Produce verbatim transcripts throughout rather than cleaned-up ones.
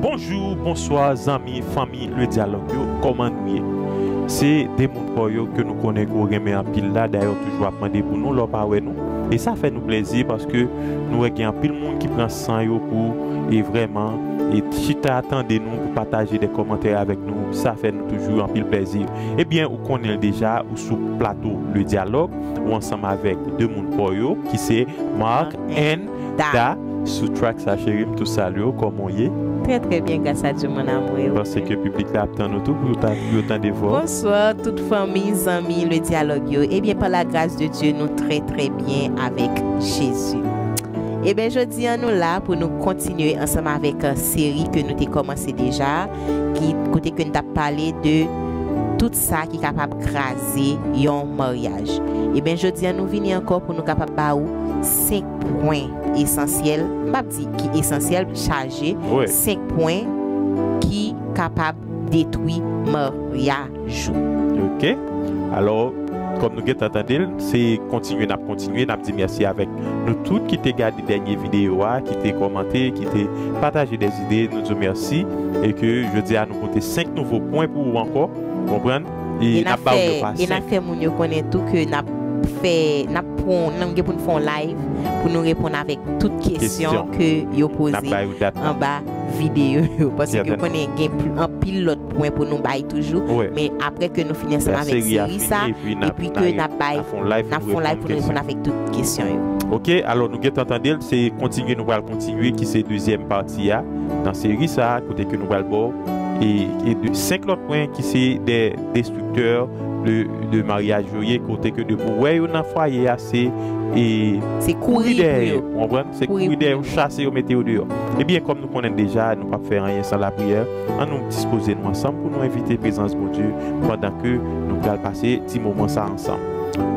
Bonjou, bonswa, zanmi, fanmi, Le Dyalòg yo, kòman nou ye? Se de moun pa w yo ke nou konnen ke w renmen anpil la, dayè w toujou ap mande pou nou lè w pa wè nou. E sa fè nou plezi paske nou wè gen anpil moun ki pran san yo pou, e vrèman, e chita tande nou, pou pataje de kòmantè avèk nou. Sa fè nou toujou anpil plezi. Ebyen, ou konnen l deja, ou sou plato Le Dyalòg, ou ansanm avèk de moun pa w yo, ki se Marc and Da. Da. Sou track sa, cheri, m tou salye w, kòman w ye? Très, très bien, grâce à Dieu, mon amour, et vous? Panse ke piblik la ap tann ou tou pou yo ta, pou yo tande vwa w. Bonsoir, tout fanmi, zanmi, Le Dyalòg yo. Ebyen, par la grâce de Dieu, nou très, très bien avec Jésus. Ebyen, jodi a, nou la pou nou kontinye ansanm avèk, euh, seri ke nou te kòmanse deja, ki, kote ke n t ap pale de tout sa ki kapab kraze yon maryaj. Ebyen, jodi a, nou vini ankò pou nou kapab ba ou senk pwen esansyèl, m p ap di ki esansyèl, chaje, wi, senk pwen ki kapab detwi maryaj ou. Ok. Alò, kòm nou gentan tande l, se kontinye n ap kontinye, n ap di mèsi avèk nou tout ki te gade dènye videyo a, ki te kòmante, ki te pataje de zide, nou di w mèsi, e ke jodi a nou pote senk nouvo pwen pou ou ankò, konprann? E n ap ba ou yo pa senk. E n ap fè moun yo konnen tou ke n ap fè, n ap pran, n ap gen pou n fè yon live pou nou reponn avèk tout kesyon ke yo poze anba videyo yo. Paske yo konnen gen pl-, anpil lòt pwen pou nou bay toujou. Wi. Men apre ke nou fini ansanm avèk seri sa, epi ke n ap bay, n ap fè yon live pou nou reponn avèk tout kesyon yo. Ok, alò nou gentan tande l, se kontinye, nou pral kontinye, ki se dezyèm pati a nan seri sa, kote ke nou pral ba w e, e de senk lòt pwen ki se de destriktè de, de maryaj yo ye, kote ke depi w wè yo nan fwaye a, se, e, se kouri dèyè yo, konprann? Se kouri dèyè yo, chase yo, mete yo deyò. Ebyen, kòm nou konnen deja, nou p ap fè anyen san lapriyè. Ann nou dispoze nou ansanm pou nou envite prezans Bondye pandan ke nou pral pase ti moman sa ansanm.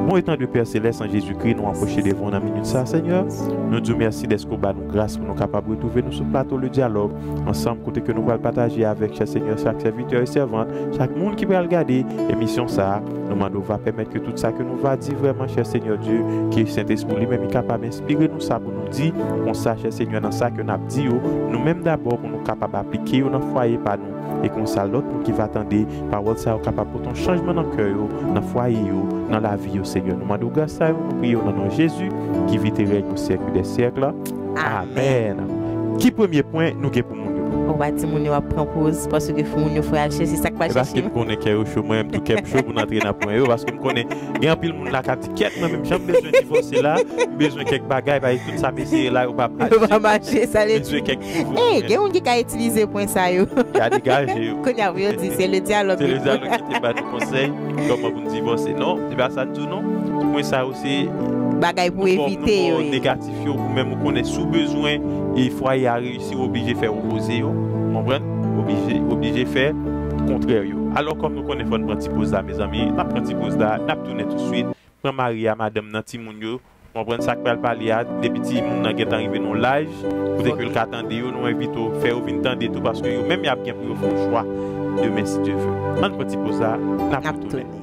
Bon, etan de Pè Selès, an Jezikri, nou apwoche devan w nan minit sa, Senyè. Nou di w mèsi dèske w ba nou gras pou nou kapab retwouve nou sou plato Le Dyalòg ansanm, kote ke nou pral pataje avèk, chè Senyè, chak sèvitè e sèvant, chak moun ki pral gade emisyon sa a. Nou mande w va pèmèt ke tout sa ke nou va di vrèman, chè Senyè Dye, ke Sentespri w li menm li kapab enspire nou sa pou nou di, konsa, chè Senyè, nan sa ke n ap di yo, nou menm dabò pou nou kapab aplike yo nan fwaye pa nou, e konsa lòt moun ki va tande pawòl sa yo kapab pote yon chanjman nan kè yo, nan fwaye yo, nan lavi yo, Senyè. Nou mande w gras sa yo, nou priye w nan non Jezi, ki viv e règne au siècle des siècles. Amèn. Amèn. Ki premye pwen nou gen pou moun yo? Ou pa di moun yo ap pran poz, paske fò moun yo fè al chèche sa k pa chèche. E paske m konnen kè yo cho, mwen menm tou kè m cho pou n antre nan pwen yo, paske m konnen gen anpil moun la k ap di, "Kèt, mwen menm jan m bezwen divòse la, m bezwen kèk bagay, paske tout sa m eseye la, yo pa mache." Yo pa mache, sa vle di. M bezwen kèk nouvo pwen. Ey, gen moun ki ka itilize pwen sa yo. Ka degaje yo. Kounye a pou yo di, se Le Dyalòg. Se Le Dyalòg ki te ba nou konsèy, kòman pou n divòse. Non, se pa sa n di w non. Pwen sa yo se bagay pou evite yo ye. Negatif yo, ou menm ou konnen si w bezwen e fwaye a reyisi, w oblije fè opoze yo. Konprann? Oblije, oblije fè kontrè yo. Alò, kòm nou konnen fò n pran ti poz la, mezanmi, n ap pran ti poz la, n ap tounen tousuit. Pran mari a, madanm nan, timoun yo. Konprann sa k pral pale a, depi timoun nan gentan rive nan laj, kote ke l ka tande yo, nou envite w fè yo vin tande tou, paske yo menm y ap gen pou yo fè yon chwa demen, si Dye vle. Ann pran ti poz la, n ap retounen.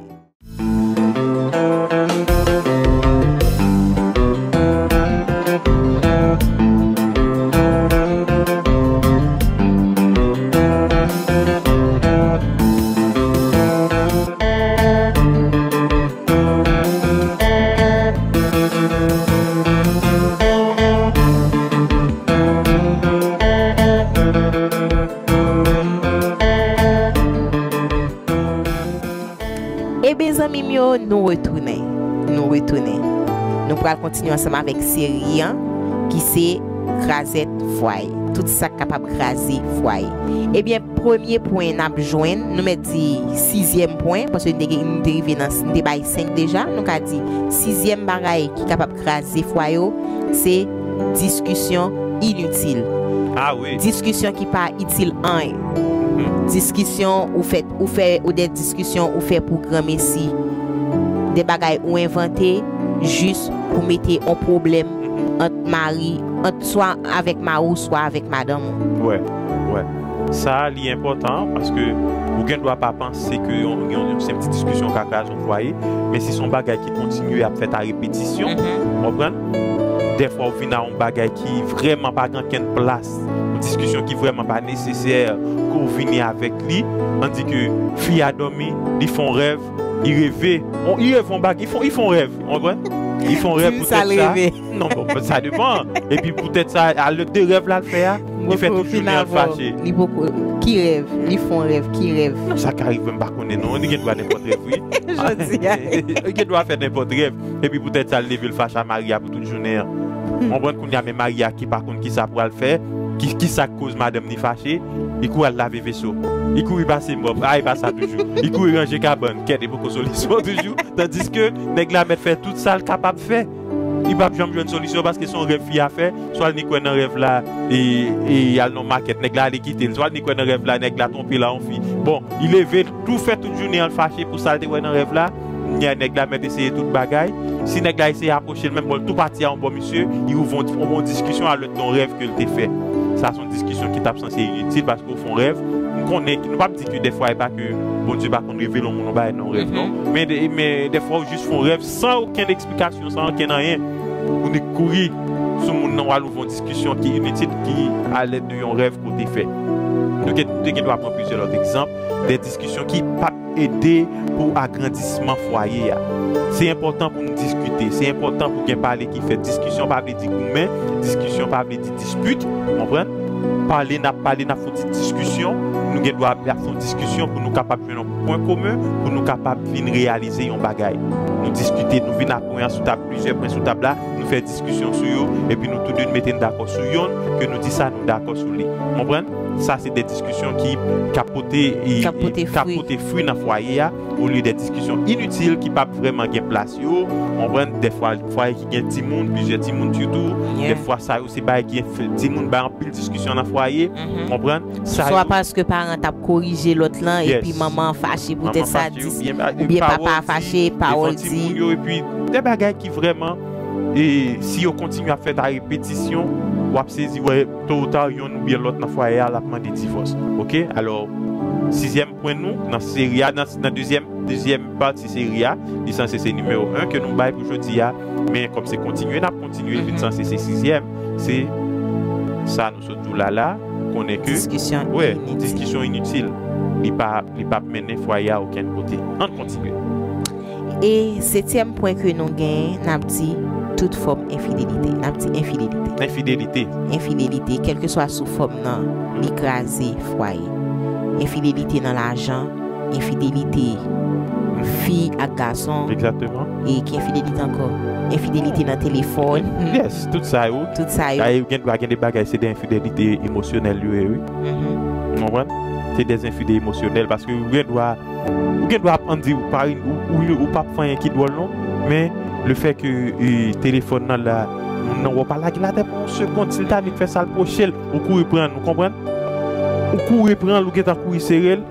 Ebyen, zanmi m yo, nou retounen. Nou retounen. Nou pral kontinye ansanm avèk seri an, ki se krazèt fwaye. Tout sa k kapab kraze fwaye. Ebyen, premye pwen n ap jwenn, nou mèt di sizyèm pwen, paske nou te gen, nou te rive nan, nou te bay senk deja, nou ka di sizyèm bagay ki kapab kraze fwaye w, se diskisyon initil. Ah wi. Diskisyon ki pa itil anyen. Mhm. Diskisyon ou fè, ou fè, ou de diskisyon ou fè pou granmesi. De bagay ou envante jis pou mete yon pwoblèm, mhm, ant mari, ant swa avèk mari w, swa avèk madanm ou. Wè, wè. Sa a, li enpòtan paske ou gen dwa pa panse ke yon, yon, yon senp ti diskisyon ka kraze yon fwaye, men si se yon bagay ki kontinye ap fèt a repetisyon, mhm, konprann? Dèfwa ou vin a yon bagay ki vrèman pa gen okenn plas Diskisyon ki vrèman pa nesesè ke w vini avèk li. Ann di ke fi a dòmi, li fè yon rèv, li reve. Bon, li reve yon bag, li fè, li fè yon rèv, w konprann? Li fè yon rèv poutèt sa. Non, bon, sa depann. Epi poutèt sa, a lè de rèv la l fè a, li fè tout jounen an l fache. Li poko, ki rèv? Li fè yon rèv, ki rèv? Non, sa ka rive, m pa konnen non. Li gen dwa nenpòt rèv, wi. Jodi a. Li gen dwa fè nenpòt rèv. Epi poutèt sa, l leve l fache a mari a pou tout jounen an. Konprann kounye a, men mari a ki pa konn ki sa pral fè, ki, ki sa k koz madanm li fache, li kouri al lave veso. Li kouri pase mòp, a, e pa sa toujou. Li kouri ranje kabann, kèt, e poko solisyon toujou. Tandiske nèg la mèt fè tout sa l kapab fè. Li p ap janm jwenn solisyon paske se yon rèv fi a fè. Swa l ni kwè nan rèv la, e, e y al nan makèt, nèg la ale kite l. Swa l ni kwè nan rèv la, nèg la twonpe l a yon fi. Bon, li leve, tou fè tout jounen an l fache pou sa l te wè nan rèv la. Kounye a, nèg la mèt eseye tout bagay. Si nèg la eseye apwoche l, menm bò l tou pati a yon bò, misye, li ouvri yon, yon, yon diskisyon alò de yon rèv ke l te fè. Sa se yon diskisyon ki t ap sanse initil paske w fè yon rèv. M konnen, nou p ap di ke dèfwa e pa ke Bondye pa konn revele yon moun yon bagay nan yon rèv, non. Men, de- men dèfwa ou jis fè yon rèv san okenn eksplikasyon, san okenn anyen. Ou nik kouri sou moun nan, w al ouvri yon diskisyon ki initil, ki alèd de yon rèv ke w te fè. Nou gen, nou te gen dwa pran plizyè lòt egzanp de diskisyon ki p ap ede pou agrandisman fwaye a. Se enpòtan pou n diskite, se enpòtan pou gen pale ki fèt. Diskisyon pa vle di goumen, diskisyon pa vle di dispit, w konprann? Pale, n ap pale, n ap fè yon ti diskisyon, nou gen dwa ap fè yon diskisyon pou nou kapab jwenn yon pwen komen, pou nou kapab vin reyalize yon bagay. Nou diskite, nou vin a pwen an sou tab, plizyè pwen sou tab la, nou fè diskisyon sou yo, epi nou tou de mete n dakò sou yonn, ke nou di sa nou dakò sou li. Konprann? Sa se de diskisyon ki, k ap pote, e, k ap pote e, k ap fwi. Pote fwi nan fwaye a, olye de diskisyon initil ki p ap vrèman gen plas yo. Konprann? Dèfwa, fwaye ki gen timoun, plizyè timoun sitou, yeah, dèfwa sa yo se bagay ki fè timoun bay anpil diskisyon nan fwaye. Mhm. Konprann? Sa swa yo paske paran t ap korije lòt lan, yes, epi manman an fache poutèt sa, manman fache, dis- oubyen, oubyen papa a fache, pawòl di devan timoun yo, epi de bagay ki vrèman, e si yo kontinye ap fèt a repetisyon, w ap sezi wè to ou ta, yonn oubyen lòt nan fwaye a, l ap mande divòs. Oke? Alò, sizyèm pwen nou nan seri a, nan, nan dezyèm, dezyèm pati seri a, li sanse se nimewo en ke nou bay pou jodi a, men kòm se kontinye, n ap kontinye, vin sanse se sizyèm, se sa nou sot di w la la, konnen ke, diskisyon, wè, initil. Diskisyon initil. Li pa, li p ap mennen fwaye a okenn kote. Ann kontinye. E setyèm pwen ke nou genyen, n ap di tout fòm enfidelite. N ap di enfidelite. Enfidelite. Enfidelite, kèlkeswa sou fòm nan, li kraze fwaye. Enfidelite nan lajan, enfidelite fi ak gason. Egzakteman. E ki enfidelite ankò? Enfidelite nan telefòn. Yes, tout sa yo. Tout sa yo. Dayè, gen dwa gen de bagay, se de enfidelite emosyonèl yo ye, wi. Mhm. Ou konprann? Se de enfidel emosyonèl, paske ou gen dwa, ou gen dwa ap ann di, ou pa, ou, ou, ou p ap fè anyen ki dwòl, non, men lefètke, e, telefòn nan la, moun nan wè w pa lage l atè pou yon segond, si l ta vin fè sa l pwoche l, ou kouri pran l, ou konprann? Ou kouri pran l, ou gentan kouri sere l,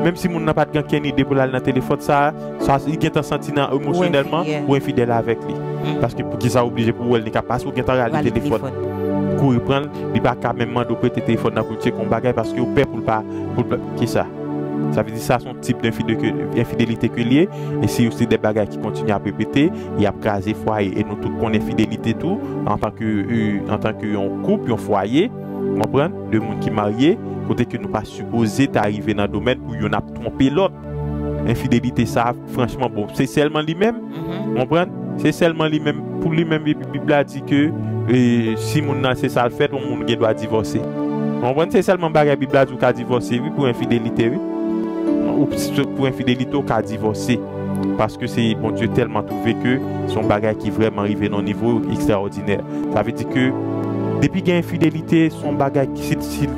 menm si moun nan pa t gen okenn ide pou l al nan telefòn sa, sa li gentan santi nan emosyonèlman ou enfidèl avèk li. Paske poukisa ou oblije pou w wè l, li ka pase, ou gentan rale telefòn. Kouri pran l, li pa ka menm mande w prete telefòn nan pou l tcheke yon bagay, paske ou pè pou l pa, pou l pa, kisa? Sa vle di sa se yon tip de enfidelite ke l ye, e si se de bagay ki kontinye ap repete, y ap kraze fwaye, e nou tout konnen enfidelite tou, antanke, e, antanke yon koup, yon fwaye, konprann, de moun ki marye, kote ke nou pa sipoze ta rive nan domèn pou youn ap twonpe lòt. Enfidelite sa, franchman, bon, se sèlman li menm, konprann? Se sèlman li menm, pou li menm, epi Bib la di ke, e, si moun nan se sa l fèt, yon moun gen dwa divòse. Konprann? Se sèlman bagay Bib la di w ka divòse, wi, pou enfidelite, wi. Ou, pou enfidelite, ou ka divòse. Paske se Bondye tèlman twouve ke se yon bagay ki vrèman rive nan yon nivo ekstraòdinè. Sa vle di ke depi gen enfidelite, se yon bagay ki, si, si,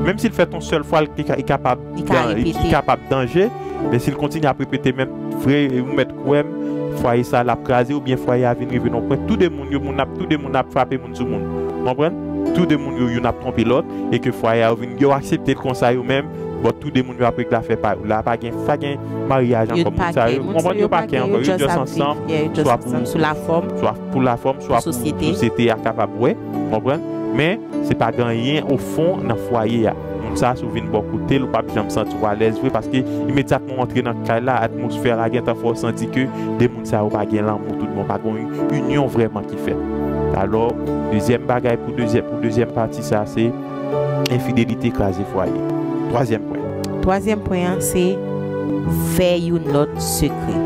menm si l fèt yon sèl fwa, li ka, li kapab, li ka dan-, li, li repete, kapab danje, men si l kontinye ap repete, menm vre, ou mèt kwè m, fwaye sa l ap kraze, oubyen fwaye a vin rive nan yon pwen. Toude moun yo, moun ap, toude moun ap frape moun sou moun. Konprann? Toude moun yo, youn ap twonpe lòt, e ke fwaye a yo vin, yo aksepte l konsa yo menm, bon, toude moun yo ap regle afè pa yo. La, pa gen, pa gen maryaj ankò, moun sa yo, konprann, yo pa gen ankò, yo just ansanm, swa pou, sou lafòm, swa pou lafòm, swa pou sosyete a kapab wè, konprann? Men, se pa gen anyen o fon nan fwaye a. Moun sa, si w vin bò kote l, ou p ap janm santi w alèz vre, paske imedyatman w antre nan kay la, atmosfè la gentan fè w santi ke de moun sa yo pa gen lanmou tout bon, pa gen yon inyon vrèman ki fèt. Alò, dezyèm bagay pou dezyèm, pou dezyèm pati sa, se enfidelite kraze fwaye. Twazyèm pwen. Twazyèm pwen an se fè youn lòt sekrè.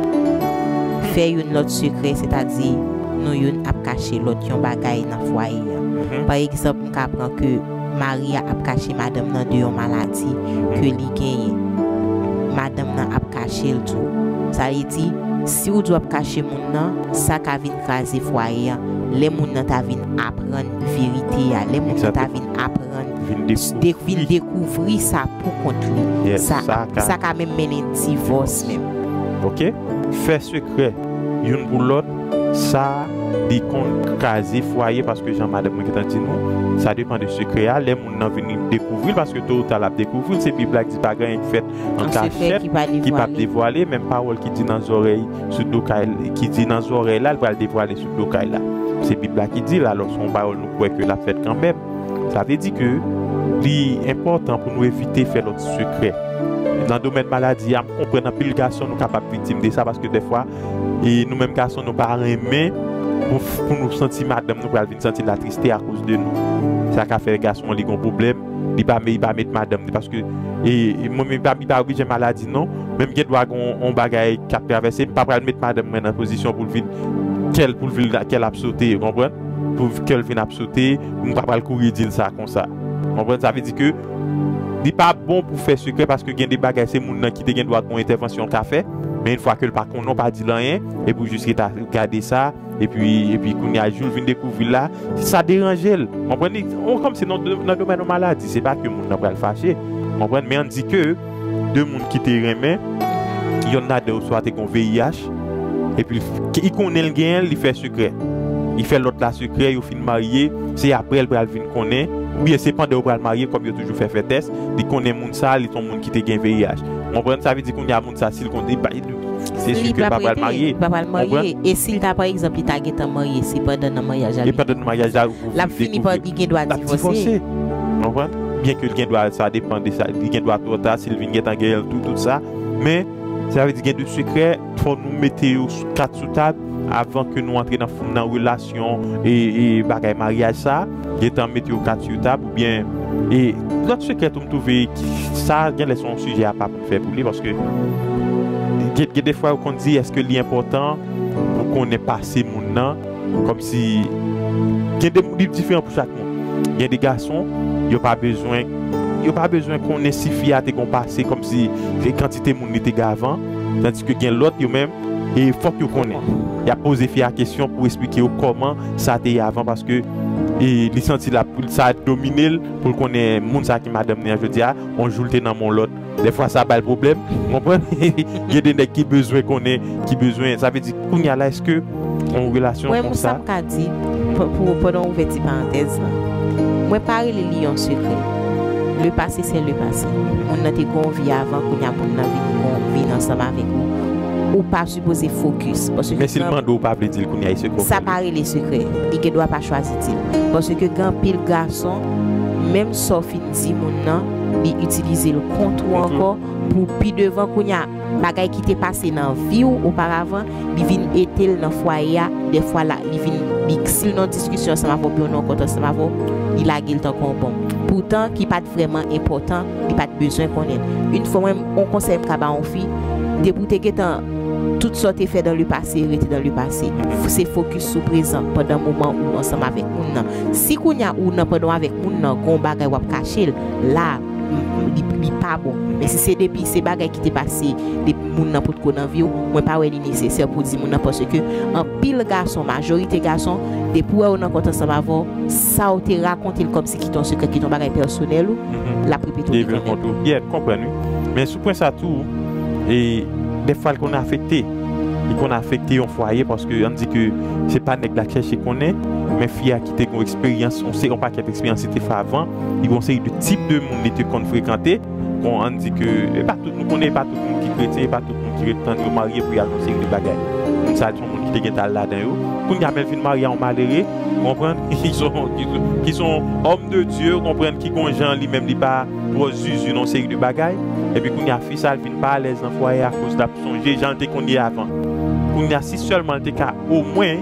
Fè youn lòt sekrè, sètadi nou youn ap kache lòt yon bagay nan fwaye an. Mhm. Pa egzanp, m ka pran ke mari a ap kache madanm nan de yon maladi ke li genyen. Madanm nan ap kache l tou. Sa vle di, si w di w ap kache moun nan, sa ka vin kraze fwaye an. Lè moun nan ta vin aprann verite a, lè moun nan ta vin aprann, vin dekouvri sa pou kont li. Sa, sa ka menm mennen divòs menm. Ok? Fè sekrè youn pou lòt, sa li konn kraze fwaye, paske jan madanm mwen gentan di nou, sa depann de sekrè a. Lè moun nan vin dekouvri l, paske to ou ta l ap dekouvri l, se Bib la ki di pa gen anyen ki fèt an kachèt ki p ap devwale, menm pawòl ki di nan zòrèy sou do kay, ki di nan zòrèy la, li pral devwale sou do kay la. Se Bib la ki di l, alò se yon pawòl nou kwè ke l ap fèt kanmenm. Sa vle di ke li enpòtan pou nou evite fè lòt sekrè. Nan domèn maladi a, m konprann anpil gason nou kapab viktim de sa, paske dèfwa, e nou menm gason, nou pa renmen pou, pou nou santi madanm nou pral vin santi l atriste akoz de nou. Sa ka fè gason an li gon pwoblèm, li pa, li pa met madanm li, paske, e, e mwen menm, li pa, li pa oblije maladi non, men m gen dwa gon yon bagay k ap travèse, m pa pral met madanm mwen nan pozisyon pou l vin, kè l, pou l vin, kè l ap sote, ou konprann? Pou kè l vin ap sote, m pa pral kouri di l sa konsa. Ou konprann? Sa vle di ke li pa bon pou fè sekrè, paske gen de bagay se moun nan ki te gen dwa gon entèvansyon l ka fè, men yon fwa ke l pa konnen, w pa di l anyen, epi w jis ret ap gade sa, epi, epi kounye a, jou l vin dekouvri l la, sa deranje l. Konprann? Li, on, kòmsi nan, nan domèn yon maladi, se pa ke moun nan pral fache. Konprann? Men ann di ke de moun ki te renmen, yonn ladan yo swa te gon V I H, epi l, li konnen l genyen l, li fè sekrè. Li fè lòt la sekrè, yo fin marye, se apre l pral vin konnen, oubyen se pandan yo pral marye, kòm yo toujou fè, fè tès, li konnen moun sa, li se yon moun ki te gen V I H. Ou konprann? Sa vle di kounye a moun sa, si l konn, li pa, se si ke l pa pral marye. Li pa pral marye. E si l ta, pa egzanp, li ta gentan marye, se pandan nan maryaj la, e pandan nan maryaj la, l ap fini pa, li gen dwa divòse. Ou konprann? Byen ke l gen dwa, sa depann de sa, li gen dwa twò ta, si l vin gentan genyen l tou, tout sa. Men, sa vle di gen de sekrè, fò nou mete yo sou, kat sou tab, avan ke nou antre nan, nan relasyon e, e bagay maryaj sa, gentan mete yo kat sou tab, oubyen, e lòt sekrè tou, m twouve ki, sa gen lè se yon sijè apa pou n fè pou li, paske gen, gen de fwa yo konn di, èske li enpòtan pou konnen pase moun nan, kòmsi, gen de, li diferan pou chak moun. Gen de gason, yo pa bezwen, yo pa bezwen konnen si fi a te gon pase, kòmsi, e kantite moun li te gen avan, tandiske gen lòt yo menm, e fòk yo konnen. Y ap poze fi a kesyon pou esplike yo kòman sa te ye avan, paske, e, li santi l ap, sa domine l, pou l konnen moun sa ki madanm li an jodi a, yon jou l te nan men yon lòt. Dèfwa sa bay l pwoblèm, konprann? Gen de nèg ki bezwen konnen, ki bezwen, sa vle di, kounye a la, èske yon relasyon konsa. Mwen, sa m ka di, pou, pou, pandan w ouvè ti parantèz la, mwen pa rele li yon sekrè. Le passé, c'est le passé. Moun nan te gon vi avan, kounye a moun nan vin gon, vin ansanm avèk ou. Ou pa sipoze fokis, paske men si l mande w, ou pa vle di l kounye a, e sekrè w. Sa pa rele sekrè. Li gen dwa pa chwazi di l. Paske gen anpil gason, menm sa w fin di moun nan, li itilize l kont ou ankò pou pi devan kounye a. Bagay ki te pase nan vi w oparavan, li vin ete l nan fwaye a, dèfwa la, li vin, li, si l nan diskisyon ansanm avè w, oubyen yon rankont ansanm avè w, li lage l tankou yon bonm. Poutan, ki pa t vrèman enpòtan, li pa t bezwen konnen l. Yon fwa, mwen, yon konsèy m ka ba yon fi, depi w te gentan, tout sa w te fè dans le passé, rete dans le passé. Se fokis sou prezan pandan moman ou ansanm avèk moun nan. Si kounye a ou nan pandan w avèk moun nan, gon bagay w ap kache l, la, li, li pa bon. Men si se depi se bagay ki te pase, depi moun nan potko nan vi w, mwen pa wè li nesesè pou di moun nan, paske anpil gason, majorite gason, depi w wè yo nan kont ansanm avè w, sa w te rakonte l kòmsi ki te yon sekrè, ki te yon bagay pèsonèl ou, l ap repete w li kanmenm. Yeah, m konprann, wi. Men sou pwen sa tou, e dèfwa l konn afekte. Li konn afekte yon fwaye paske ann di ke se pa nèg la k chèche konnen, men fi a ki te gon eksperyans, yon se, yon pakèt eksperyans li te fè avan, li gon seri de tip de moun li te konn frekante. Bon, ann di ke e pa tout, nou konnen e pa tout moun ki kretyen, e pa tout moun ki ret tann yo marye pou y al yon seri de bagay. Moun sa a, se yon moun ki te gentan al ladan yo. Kounye a, men l vin marye a yon malere, ou konprann, ki se yon, ki se, ki se yon homme de Dieu, ou konprann, ki gon jan li menm li pa twò zuzu nan yon seri de bagay. Epi kounye a, fi sa a, l vin pa alèz nan fwaye akoz l ap sonje jan l te konn ye avan. Kounye a, si sèlman l te ka omwen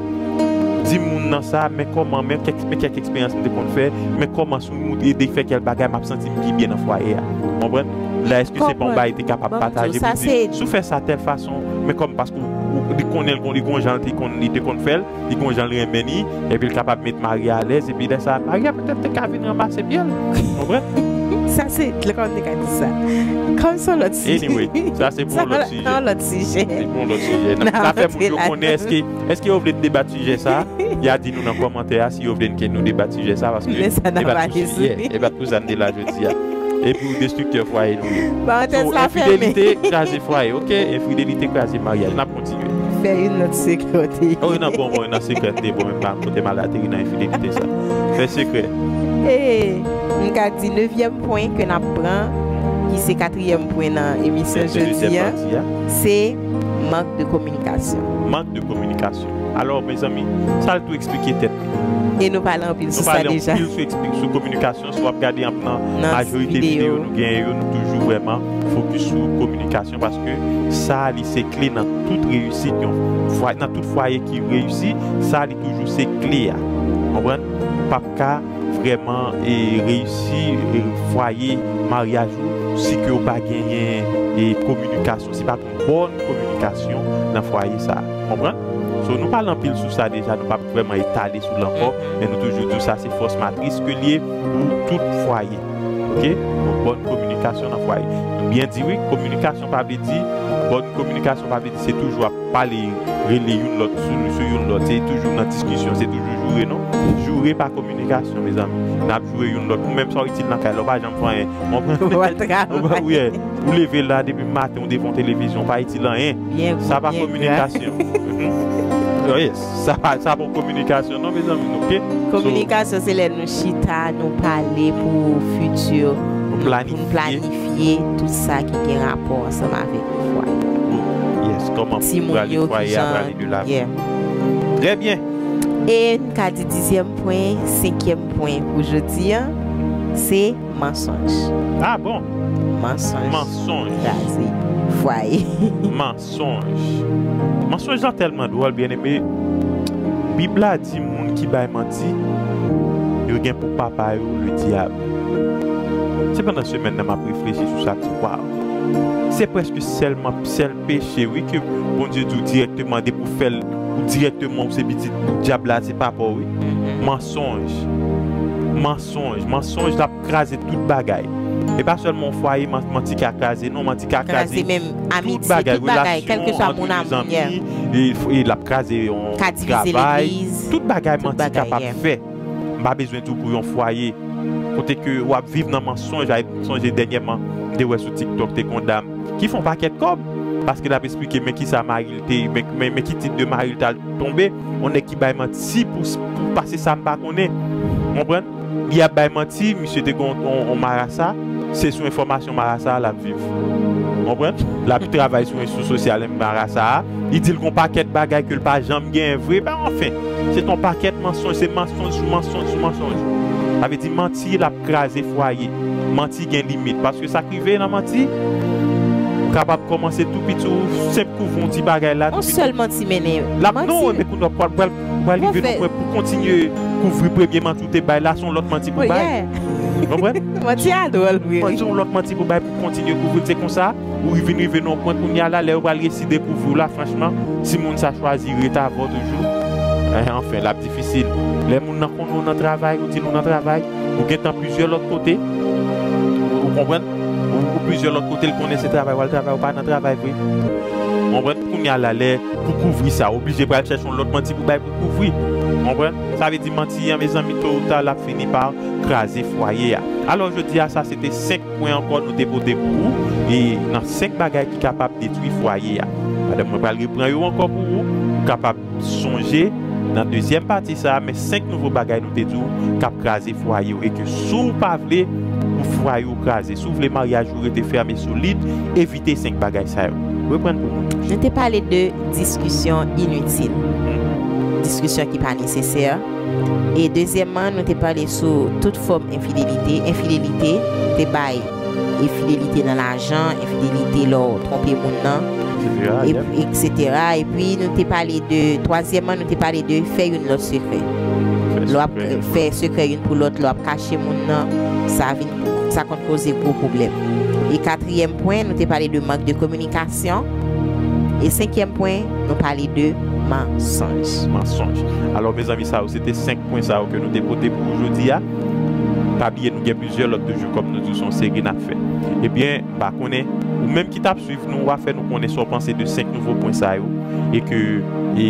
di moun nan sa, men kòman, men kèk, men kèk eksperyans m te konn fè, men kòman si w ede fè kèl bagay, m ap santi m pi byen nan fwaye a. Konprann? La, èske se pa yon bagay te kapab pataje pou di, si w fè sa tèl fason, men kòm paske w, w, li konnen l gon, li gon jan l te konn, li te konn fè l, li gon jan l renmen li, epi l kapab met Maria alèz, epi lè sa, Maria petèt te ka vin ranmase pye l. Konprann? Sa se, kòm te ka di sa. Kòm se yon lòt sijè. Anyway, sa se pou yon lòt sijè. Sa se yon lòt sijè. Se pou yon lòt sijè. Nan, sa fè moun yo konnen, èske, èske yo vle debat sijè sa? Y a di nou nan kòmantè a si yo vle ke nou debat sijè sa, paske e pa t pou sa n te la jodi a. E pou destriktè fwaye nou ye. Parantèz la fèmen. Enfidelite kraze fwaye, oke? Enfidelite kraze maryaj. N ap kontinye. Fè yon lòt sekrè. Oh, nan bon, bon, nan sekrè te bon, men pa kote m al ateri nan enfidelite sa. Fè sekrè. E, m ka di nevyèm pwen ke n ap pran, ki se katriyèm pwen nan emisyon jodi a, se mank de kominikasyon. Mank de kominikasyon. Alò, mezanmi, sa l tou eksplike tèt li. E nou pale anpil sou sa deja. Nou pale anpil sou, sou kominikasyon, si w ap gade anpil nan majorite videyo nou genyen yo, nou toujou vrèman fokis sou kominikasyon, paske sa, li se kle nan tout reyisit yon fwa-, nan tout fwaye ki reyisi, sa, li toujou se kle a. Konprann? Ou p ap ka vrèman, e, reyisi, e, fwaye, maryaj ou, si ke w pa genyen, e, kominikasyon, si pa t yon bòn kominikasyon nan fwaye sa. Konprann? So, nou pale anpil sou sa deja, nou p ap vrèman etale sou l ankò, men nou toujou di w sa se fòs matris ke l ye pou tout fwaye. Oke? Yon bòn kominikasyon nan fwaye. Nou byen di wi, kominikasyon pa vle di, bòn kominikasyon pa vle di se toujou ap pale, rele youn lòt sou, sou youn lòt. Se toujou nan diskisyon, se toujou joure, non. Joure pa kominikasyon, mezanmi. N ap joure youn lòt. Ou menm sa w itil nan kay la, ou pa janm fè anyen. Ou konprann? Ou al travay. Ou leve la depi maten, ou devan televizyon, ou pa itil anyen. Sa pa kominikasyon. Yes, sa pa, sa pa kominikasyon, non, mezanmi, oke? Kominikasyon, se lè nou chita, nou pale pou fiti, pou n planifye tout sa ki gen rapò ansanm avèk yon fwaye. Yes, kòman pou prale fwaye a, prale de lavan. Trè byen. E n ka di dizyèm pwen, senkyèm pwen pou jodi a, se mansonj. Ah bon? Mansonj. Mansonj. Kraze fwaye. Mansonj. Mansonj lan tèlman dwòl, byeneme. Bib la di moun ki bay manti, yo gen pou papa yo ledyab. Se pandan semèn nan m ap reflechi sou sa, m di, waw. Se prèske sèlman, sèl peche, wi, ke Bondye di w dirèkteman, depi w fè l, ou dirèkteman, ou se pitit dyab la, se papa w, wi. Mansonj. Mansonj. Mansonj la kraze tout bagay. E pa sèlman yon fwaye, man-, manti ka kraze, non, manti ka kraze tout bagay, relasyon ant de zanmi, e, e l ap kraze yon travay, tout bagay manti kapab fè. M pa bezwen di w pou yon fwaye, kote ke w ap viv nan mansonj, a, m sonje dènyèman, m te wè sou TikTok, te gon dam ki fè yon pakèt kòb, paske l ap eksplike men kisa mari l te, men, men, men ki tit de mari l t al tonbe, yon nèg ki bay manti pou, pou pase sa m pa konnen. Konprann? Li ap bay manti, misye te gon yon, yon marasa, se sou enfòmasyon marasa a l ap viv. Konprann? L ap travay sou rezo sosyal marasa a, li di l gon pakèt bagay ke l pa janm genyen vre, ben, anfen, se t yon pakèt mansonj, se mansonj sou mansonj sou mansonj. Sa vle di manti, l ap kraze fwaye. Manti gen limit, paske sa k rive nan manti, ou kapab kòmanse tou piti, ou senp kouvri yon ti bagay la, tou piti. Yon sèl manti mennen. L ap, non, men kounye a pral, pral, pral rive nan pwen pou kontinye kouvri premye manti ou te bay la, se yon lòt manti pou bay. Konprann? Manti a dwòl vre. Se yon lòt manti pou bay pou kontinye kouvri l. Se konsa, ou vin rive nan yon pwen kounye a la, lè yo pral resi dekouvri w la, franchman, timoun sa chwazi ret avè w toujou. Eh, anfen, l ap difisil. Lè moun nan konnen w nan travay, ou di l ou nan travay, ou gentan plizyè lòt kote. Ou konprann? Ou, ou plizyè lòt kote, l konnen se travay w al travay, ou pa nan travay vre. Konprann? Kounye a la, lè pou kouvri sa, ou oblije pral chèche yon lòt manti pou bay pou kouvri. Konprann? Sa vle di manti an, mezanmi, to ou ta, l ap fini pa kraze fwaye a. Alò, jodi a, sa se te senk pwen ankò nou te pote pou ou, e nan senk bagay ki kapab detwi fwaye a. Madanm mwen pral repran yo ankò pou ou, ou kapab sonje nan dezyèm pati sa a, men senk nouvo bagay nou te di w k ap kraze fwaye w, e ke si w pa vle pou fwaye w kraze, si w vle maryaj ou rete fèm e solid, evite senk bagay sa yo. Reprann pou mwen. Nou te pale de diskisyon initil, diskisyon ki pa nesesè. E dezyèmman, nou te pale sou tout fòm enfidelite. Enfidelite, te bay enfidelite nan lajan, enfidelite lè w twonpe moun nan, Etsetera. Etsetera. Epi nou te pale de, twazyèmman, nou te pale de fè youn lòt sekrè. Lè w ap fè sekrè youn pou lòt, lè w ap kache moun nan, sa vin, sa konn koze gwo pwoblèm. E katriyèm pwen, nou te pale de mank de kominikasyon. E senkyèm pwen, nou pale de mansonj. Mansonj. Alò, mezanmi, sa yo, se te senk pwen sa yo ke nou te pote pou ou jodi a. Pa bliye, nou gen plizyè lòt toujou, kòm nou di, se yon seri n ap fè. Ebyen, m pa konnen, ou menm ki t ap swiv nou, w a fè nou konnen sa w panse de senk nouvo pwen sa yo. E ke, e,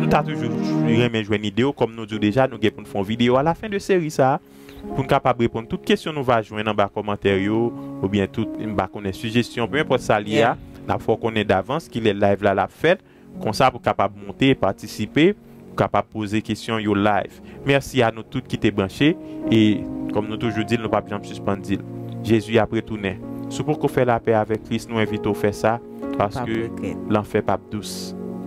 nou ta toujou renmen jwenn ide w, kòm nou di w deja, nou gen pou n fè yon videyo alafen de seri sa a, pou n kapab reponn tout kesyon nou va jwenn anba kòmantè yo, oubyen tout, m pa konnen, sijesyon, pe enpòt sa l ye a, n ap fè w konnen davans kilè live la l ap fèt. Konsa pou kapab monte, patisipe, pou kapab poze kesyon yo live. Mèsi a nou tout ki te branche, e kòm nou toujou di l, nou p ap janm sispann di l. Jezi ap retounen. Si w poko fè lapè avèk Kris, nou envite w fè sa, paske lanfè p ap dous.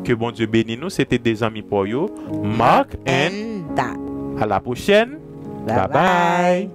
Ke Bondye beni nou. Se te de zanmi pa w yo, Mark and Dat. A la pwochèn. Bye bye.